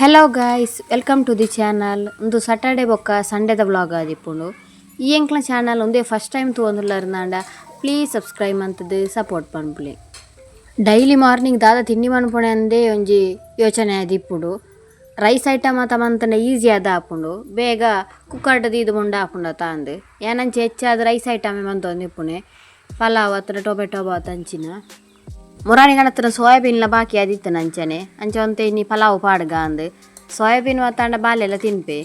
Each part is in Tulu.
Hello guys, welcome to the channel. ಉಂದು ಸ್ಯಾಟರ್ಡೆ ಬೊಕ್ಕ ಸಂಡೇದ ವ್ಲಾಗ್ ಆದಿಪ್ಪುಂಡು. ಈ ಎಂಕ್ಲ ಚಾನಲ್ ಉಂದೇ ಫಸ್ಟ್ ಟೈಮ್ ತೂವೊಂದುಲ್ಲರ್ನಾಂಡ ಪ್ಲೀಸ್ ಸಬ್ಸ್ಕ್ರೈಬ್ ಮಂತುದು ಸಪೋರ್ಟ್ ಪನ್ಪುಲೆ. ಡೈಲಿ ಮಾರ್ನಿಂಗ್ ದಾದ ತಿಂಡಿ ಮನ್ಪುಣೆ ಅಂದೇ ಒಂಜಿ ಯೋಚನೆ ಆದಿಪ್ಪುಂಡು. ರೈಸ್ ಐಟಮ್ ಮಾತ ಮಂತಂಡ ಈಸಿ ಆದ್ ಆಪುಂಡು, ಬೇಗ ಕುಕ್ಕರ್ಡ್ ದೀದ್ ಮುಂಡ ಆಪುಂಡು ಅತ ಅಂದ್. ಯಾನಂಚ ಹೆಚ್ಚಾದ್ ರೈಸ್ ಐಟಮ್ ಮಂತೊಂದಿಪ್ಪುನೆ, ಪಲಾವ್ ಅತ್ತ್ಂಡ ಟೊಮೆಟೊ ಬಾತ್ ಅಂಚಿನ. ಮುರಾನಿ ಗಣತ್ರ ಸೋಯಾಬೀನ್ಲ ಬಾಕಿ ಆದಿತ್ತನ ಅಂಚನೆ ಅಂಚ ಒಂತೆ ಇನಿ ಪಲಾವ್ ಪಾಡ್ಗ ಅಂದ್. ಸೋಯಾಬೀನ್ ಮಾತಾಂಡ ಬಾಲೆಲ್ಲ ತಿನ್ಪೆ,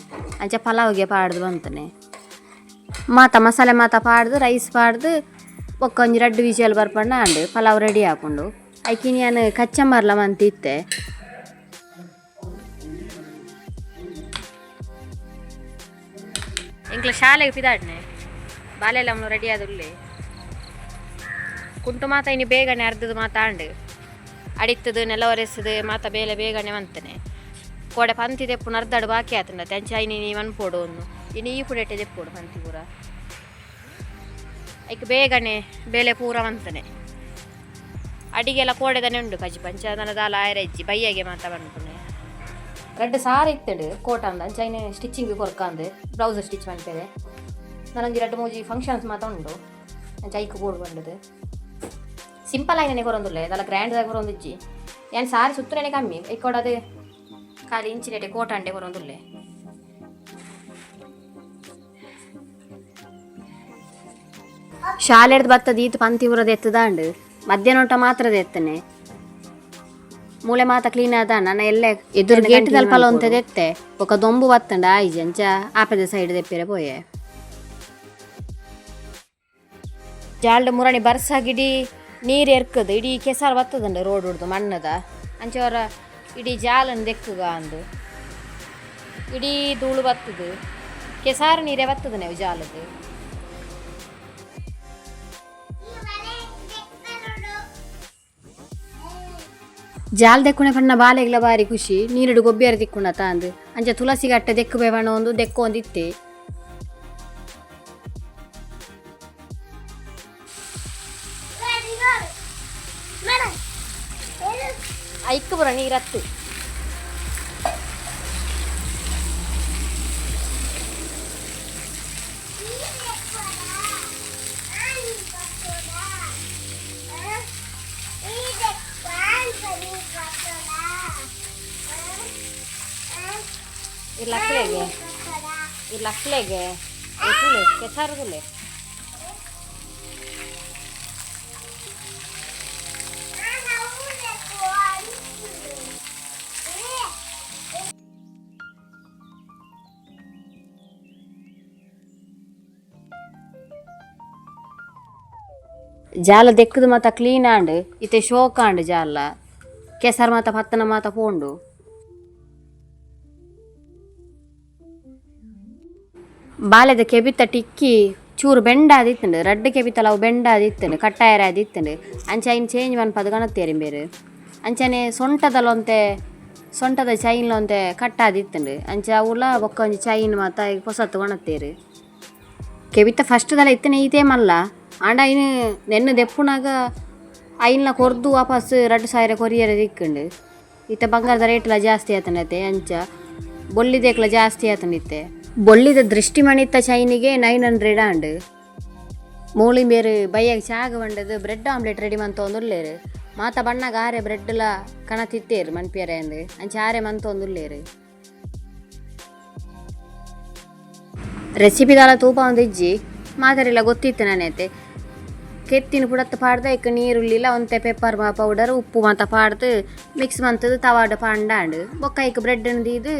ಅಂಚ ಪಲಾವ್ಗೆ ಪಾಡ್ದು ಬಂತನೆ. ಮಾತ ಮಸಾಲೆ ಮಾತ ಪಾಡ್ದು ರೈಸ್ ಪಾಡ್ದು ಬೊಕ್ಕ ಒಂಜಿ ರಡ್ಡ್ ವಿಷಲ್ ಬರ್ಪಂಡ ಆಂಡ್, ಪಲಾವ್ ರೆಡಿ ಆಪುಂಡು. ಐಕಿನಿ ಯಾನ್ ಕಚ್ಚಂಬರ್ಲ ಮಂತಿತ್ತೆ. ಎಂಕ್ಲ ಶಾಲೆಗೆ ಪಿದಾಡ್ನೆ ಬಾಲೆಲ್ಲ ರೆಡಿ ಆದುಲ್ಲೆ. ಕುಂಟು ಮಾತ ಇನಿ ಬೇಗನೆ ಅರ್ಧದ ಮಾತಾಂಡು ಅಡಿತ್ತದು ನೆಲ ಒರೆಸದು ಮಾತ ಬೇಲೆ ಬೇಗನೆ ಮಂತನೆ. ಕೋಡೆ ಪಂತಿ ದೆಪ್ಪುನ ಅರ್ಧಡು ಬಾಕಿ ಆತಂಡ ಅಂಚ ಇನಿ ನೀ ಮನ್ಪೋಡು ಒಂದು ಇನಿ ಈ ಪುಡೆಟೆ ದೆಪ್ಪೋಡು ಪಂತಿ ಪೂರ. ಐಕ್ ಬೇಗನೆ ಬೇಲೆ ಪೂರ ಮಂತನೆ. ಅಡಿಗೆಲ್ಲ ಕೋಡೆದನೆ ಉಂಡು ಕಜಿ ಪಂಚ ದಾಲ ಆಯರೆಜ್ಜಿ ಬಯ್ಯಗೆ ಮಾತ ಮನ್ಪುನೆ. ರಡ್ಡ್ ಸಾರ ಇತ್ತಂಡು ಕೋಟ ಅಂದ ಅಂಚ ಇನಿ ಸ್ಟಿಚಿಂಗ್ ಕೊರ್ಕಂದು ಬ್ಲೌಸ್ ಸ್ಟಿಚ್ ಮನ್ಪೆರೆ. ನನೊಂಜಿ ರಡ್ಡ್ ಮೂಜಿ ಫಂಕ್ಷನ್ಸ್ ಮಾತ ಉಂಡು, ಅಂಚ ಐಕ್ ಬೋಡು ಬಂಡದು. ಸಿಂಪಲ್ ಆಯಿನೇ ಕೊರೊಂದುಲ್ಲೆ, ದಾಲ ಗ್ರ್ಯಾಂಡ್ ದಾಗ ಕೊರೊಂದಿಜ್ಜಿ. ಯಾನ್ ಸಾರಿ ಸುತ್ತನೇ ಕಮ್ಮಿ ಐಕೊಡದು ಖಾಲಿ ಇಂಚಿನೆಟೆ ಕೋಟ ಅಂಡೆ ಕೊರೊಂದುಲ್ಲೆ. ಶಾಲೆಡ್ದ್ ಬತ್ತದ ಈತ್ ಪಂತಿ ಪೂರ ದೆತ್ತದಾಂಡ್, ಮಧ್ಯಾಹ್ನ ಮಾತ್ರ ದೆತ್ತನೆ. ಮೂಲೆ ಮಾತ ಕ್ಲೀನ್ ಆದ ನನ್ನ ಎಲ್ಲೆ ಎದುರು ಗೇಟ್ ದಲ್ಪ ಒಂತೆ ದೆತ್ತೆ. ಬೊಕ ದೊಂಬು ಬತ್ತಂಡ ಆಯ್ಜಿ, ಅಂಚ ಆಪೆದ ಸೈಡ್ ದೆಪ್ಪಿರೆ ಪೋಯೆ. ಜಾಲ್ಡ್ ಮುರಣಿ ಬರ್ಸಾಗಿಡಿ ನೀರು ಎರ್ಕದು ಇಡೀ ಕೆಸರು ಬತ್ತದಂಡ ರೋಡ್ ಹುಡ್ದು ಮಣ್ಣದ. ಅಂಚ ಅವರ ಇಡೀ ಜಾಲನ್ ದೆಕ್ಕುಗ ಅಂದು ಇಡೀ ಧೂಳು ಬತ್ತದು, ಕೆಸಾರು ನೀರೇ ಬತ್ತದ ನೀವು ಜಾಲದು. ಜಾಲ್ ದೆಕ್ಕುಣೆ ಪಣ್ಣ ಬಾಲೆಗ್ಲ ಬಾರಿ ಖುಷಿ, ನೀರುಡು ಗೊಬ್ಬಿಯರ ತಿಕ್ಕುಂಡ ತಾಂದು. ಅಂಚ ತುಳಸಿ ಗಟ್ಟೆ ದೆಕ್ಕು ಬೇವಣ ಒಂದು ದೆಕ್ಕೊಂದಿತ್ತೆ. ಐಕ್ ಪೂರ ನೀರತ್ತು. ಈ ಲಕ್ಲೆಗೆ ಈ ಲಕ್ಲೆಗೆ ತೂಲೆ ಕೆಸಾರು ತೂಲೆ. ಜಾಲ ದೆಕ್ಕದು ಮಾತ ಕ್ಲೀನ್ ಆಂಡ್, ಇತ್ತೆ ಶೋಕ್ ಆಂಡ್. ಜಾಲ ಕೆಸರು ಮಾತ ಪತ್ತನ ಮಾತ ಪೋಂಡು. ಬಾಲೆದ ಕೆಬಿತ ಟಿಕ್ಕಿ ಚೂರು ಬೆಂಡಾದಿತ್ತುಂಡು, ರಡ್ಡ್ ಕೆಬಿತಲ ಅವು ಬೆಂಡಾದಿತ್ತುಂಡು, ಕಟ್ಟಾಯರ ಆದಿತ್ತುಂಡು. ಅಂಚ ಐನ್ ಚೇಂಜ್ ಮನ್ಪದು ಗಣತ್ತೇರಿ ಬೇರು. ಅಂಚನೆ ಸೊಂಟದಲೊಂತೆ ಸೊಂಟದ ಚೈನ್ಲೊಂತೆ ಕಟ್ಟಾದಿತ್ತುಂಡು, ಅಂಚ ಅವುಲ ಬೊಕ್ಕ ಒಂಜಿ ಚೈನ್ ಮಾತ ಪೊಸತ್ತು ಕೊಣತ್ತೇರು. ಕೆಬಿತ ಫಸ್ಟ್ ದಲ ಇತ್ತನೆ ಈತೇ ಮಲ್ಲ ಆಂಡ ಐನ್ ನೆನ್ನೆ ದೆಪ್ಪುನಾಗ ಐನ್ಲ ಕೊರ್ದು ವಾಪಸ್ 2000 ಕೊರಿಯರ್ ತಿಕ್ಕುಂಡು. ಇತ್ತೆ ಬಂಗಾರದ ರೇಟ್ಲ ಜಾಸ್ತಿ ಆತಂಡತೆ, ಅಂಚ ಬೊಲ್ಲಿದೆಕ್ಲ ಜಾಸ್ತಿ ಆತಂಡಿತ್ತೆ. ಬೊಲ್ಲಿದ ದೃಷ್ಟಿ ಮಣಿತ್ತ ಚೈನಿಗೆ 900 ಆಂಡ್. ಮೂಳಿ ಬೇರು ಬಯ್ಯಾಗ ಚಾಗ ಬಂಡದು ಬ್ರೆಡ್ ಆಮ್ಲೆಟ್ ರೆಡಿ ಮಂತೊಂದುಲ್ಲೇರು. ಮಾತ ಬಣ್ಣಗ ಆರೆ ಬ್ರೆಡ್ಲ ಕಣ ತಿತ್ತೇರು ಮನ್ಪಿಯರೆ ಅಂದ್, ಅಂಚ ಆರೆ ಮಂತೊಂದುಲ್ಲೇರು. ರೆಸಿಪಿ ದಾಲ ತೂಪ ಒಂದಿಜ್ಜಿ, ಮಾತರೆಲ್ಲ ಗೊತ್ತಿತ್ತು ನಾನೈತೆ. ಕೆತ್ತಿನ ಪುಡತ್ತ ಪಾಡ್ದ ಇಕ್ಕ ನೀರುಳ್ಳಿಲ ಒಂತೆ ಪೆಪ್ಪರ್ ಪೌಡರ್ ಉಪ್ಪು ಮಾತ ಪಾಡ್ದು ಮಿಕ್ಸ್ ಮಂತದು ತವಾಡ ಪಾಂಡಾಂಡ್. ಬೊಕ್ಕ ಐಕ್ ಬ್ರೆಡ್ ದೀದು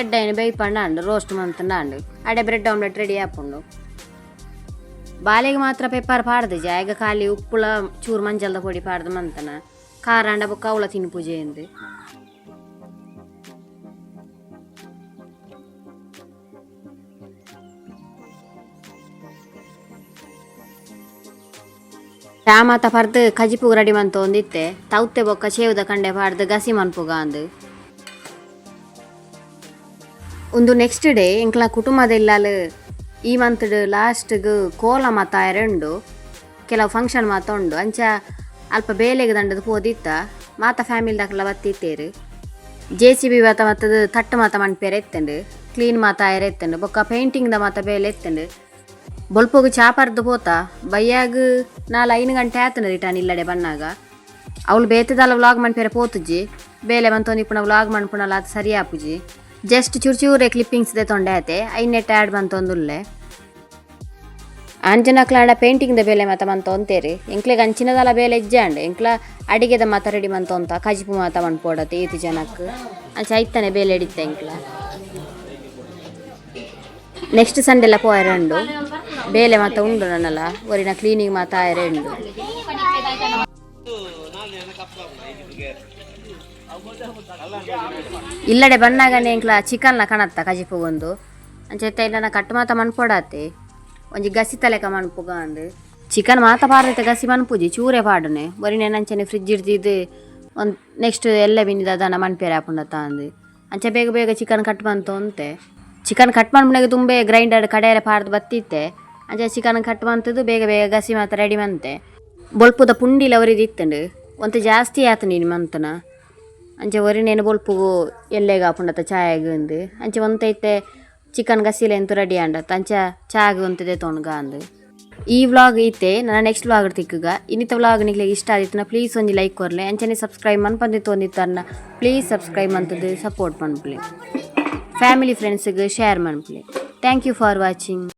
ಎಡ್ಡೈನ ಬೇಯ್ಪಂಡಾಂಡ್, ರೋಸ್ಟ್ ಮಂತಂಡಾಂಡ್. ಅಡೆ ಬ್ರೆಡ್ ಆಮ್ಲೆಟ್ ರೆಡಿ ಆಪುಂಡು. ಬಾಲೆಗೆ ಮಾತ್ರ ಪೆಪ್ಪರ್ ಪಾಡ್ದು ಜಾಯಗ ಖಾಲಿ ಉಪ್ಪುಳ ಚೂರು ಮಂಜಲ್ದ ಪೊಡಿ ಪಾಡ್ದು ಮಂತನ. ಖಾರ ಅಂಡ ಬೊಕ್ಕ ಅವಳ ತಿನ್ಪುಜೆ ಅಂದು. ಚಾ ಮಾತ ಪರ್ದು ಕಜಿಪುಗ್ ರೆಡಿ ಮಂತೊಂದಿತ್ತೆ. ತೌತೆ ಬೊಕ್ಕ ಚೇವುದ ಕಂಡೆ ಪಾಡ್ದು ಗಸಿ ಮನ್ಪುಗ ಅಂದು. ಉಂದು ನೆಕ್ಸ್ಟ್ ಡೇ. ಎಂಕ್ಲ ಕುಟುಂಬದ ಇಲ್ಲಲ್ ಈ ಮಂತ್ಡ್ ಲಾಸ್ಟ್ಗ್ ಕೋಲ ಮಾತ ಉಂಡು, ಕೆಲವು ಫಂಕ್ಷನ್ ಮಾತ ಉಂಡು. ಅಂಚ ಅಲ್ಪ ಬೇಲೆಗ್ ದಂಡದ ಪೋದಿತ್ತ, ಮಾತ ಫ್ಯಾಮಿಲಿ ದಾಕಲ ಬತ್ತಿತ್ತೇರು. ಜೆಸಿಬಿ ಮಾತ ಮತ್ತದು ತಟ್ಟು ಮಾತ ಮನ್ಪೆರೆ ಇತ್ತುಂಡು, ಕ್ಲೀನ್ ಮಾತ ಆಯೆರೆ ಇತ್ತುಂಡು, ಬೊಕ್ಕ ಪೇಂಟಿಂಗ್ ದ ಮಾತ ಬೇಲೆ ಇತ್ತುಂಡು. ಬೊಲ್ಪೊಗು ಚಾ ಪರ್ದು ಪೋತ ಬಯ್ಯಾಗ್ 4-5 ಗಂಟೆ ಆತುಂಡು ರಿಟರ್ನ್ ಇಲ್ಲಡೆ ಬನ್ನಾಗ. ಅವಳು ಬೇತೆದಾಲ ವ್ಲಾಗ್ ಮನ್ಪೆರೆ ಪೋತುಜಿ. ಬೇಲೆ ಮಂತೊಂದಿಪ್ಪುನ ವ್ಲಾಗ್ ಮನ್ಪುನಲ ಅದು ಸರಿ ಆಪುಜಿ. ಜಸ್ಟ್ ಚೂರು ಚೂರೆ ಕ್ಲಿಪ್ಪಿಂಗ್ಸ್ ದೆತೊಂಡೆ ಆತೆ, ಐನೆಟ್ ಆ್ಯಡ್ ಮಂತೊಂದುಲ್ಲೆ. ಆಂಜನಕ್ಲಾಂಡ ಪೇಂಟಿಂಗ್ ದ ಬೇಲೆ ಮಾತ ಮಂತೊಂತೇರಿ. ಎಂಕ್ಲೆಗ್ ಅಂಚಿನದಲ ಬೇಲೆ ಇಜ್ಜಾಂಡ್. ಎಂಕ್ಲ ಅಡಿಗೆದ ಮಾತ ರೆಡಿ ಮಂತೊಂತ, ಕಜಿಪು ಮಾತ ಮನ್ಪೊಡತೆ ಈತ್ ಜನಕ್. ಅಂಚ ಐತನೆ ಬೇಲೆ ಹಿಡಿತ ಎಂಕ್ಲ. ನೆಕ್ಸ್ಟ್ ಸಂಡೆಲ ಪೋಯರೆ ಉಂಡು. ಬೇಲೆ ಮಾತ ಉಂಡು ನನ್ನಲ, ಒರಿನ ಕ್ಲೀನಿಂಗ್ ಮಾತ ಆಯರೆ ಉಂಡು. ಇಲ್ಲಡೆ ಬನ್ನಾಗನೆ ಎಂಕ್ಲ ಚಿಕನ್ಲ ಕಣತ್ತ ಕಜಿಪುಗೊಂದು. ಅಂಚ ಇತ್ತೆ ಇಲ್ಲನ ಕಟ್ ಮಾತ ಮನ್ಪೊಡಾತೆ, ಒಂಜಿ ಗಸಿ ತಲೆಕ ಮನ್ಪುಗ ಅಂದ್. ಚಿಕನ್ ಮಾತ ಪಾರ್ದತೆ ಗಸಿ ಮನ್ಪುಜಿ, ಚೂರೆ ಪಾಡುನೆ. ಒರಿನೆ ಅಂಚನೆ ಫ್ರಿಜ್ ಇಡ್ದಿದ್ದು ಒಂದು ನೆಕ್ಸ್ಟ್ ಎಲ್ಲ ಬಿನ್ನಿದ ದಾನ ಮನ್ಪೆರೆ ಆಪುಂಡತ ಅಂದ್. ಅಂಚ ಬೇಗ ಬೇಗ ಚಿಕನ್ ಕಟ್ ಮಂತೊಂತೆ. ಚಿಕನ್ ಕಟ್ ಮನ್ಪುನೆಗ್ ದುಂಬೆ ಗ್ರೈಂಡರ್ ಕಡೆಯರೆ ಪಾಡ್ದು ಬತ್ತಿತ್ತೆ. ಅಂಚ ಚಿಕನ್ ಕಟ್ ಮಂತುದು ಬೇಗ ಬೇಗ ಗಸಿ ಮಾತ ರೆಡಿ ಮಂತೆ. ಬೊಲ್ಪುದ ಪುಂಡಿಲ ಒರಿದಿತ್ತುಂಡು, ಒಂತೆ ಜಾಸ್ತಿ ಆತುಂಡು ಇನಿ ಮಂತುನ. ಅಂಚ ಒರಿನೇನು ಬೊಲ್ಪುಗು ಎಲ್ಲೆಗ್ ಆಪುಂಡತ ಚಾಯಗ್ ಅಂದ್. ಅಂಚ ಒಂತೆ ಇತ್ತೆ ಚಿಕನ್ ಗಸಿಲ ಎಂತು ರೆಡಿ ಆಂಡತ. ಅಂಚ ಚಾಗ್ ಒಂತೆ ದೆತೊನುಗ ಅಂದ್. ಈ ವ್ಲಾಗ್ ಇತ್ತೆ. ನನ್ನ ನೆಕ್ಸ್ಟ್ ವ್ಲಾಗ್ ತಿಕ್ಕುಗ. ಇನ್ನಿತ ವ್ಲಾಗ್ ನಿಕ್ಲೆಗ್ ಇಷ್ಟ ಆದಿತ್ತುನ ಪ್ಲೀಸ್ ಒಂಜಿ ಲೈಕ್ ಕೊರ್ಲೆ. ಅಂಚನೆ ಸಬ್ಸ್ಕ್ರೈಬ್ ಮನ್ಪಂದೆ ತೋಂದಿತ್ತಾರ್ನ ಪ್ಲೀಸ್ ಸಬ್ಸ್ಕ್ರೈಬ್ ಮಂತುದು ಸಪೋರ್ಟ್ ಮನ್ಪುಲೆ. ಫ್ಯಾಮಿಲಿ ಫ್ರೆಂಡ್ಸ್ಗ್ ಶೇರ್ ಮನ್ಪುಲೆ. Thank you for watching.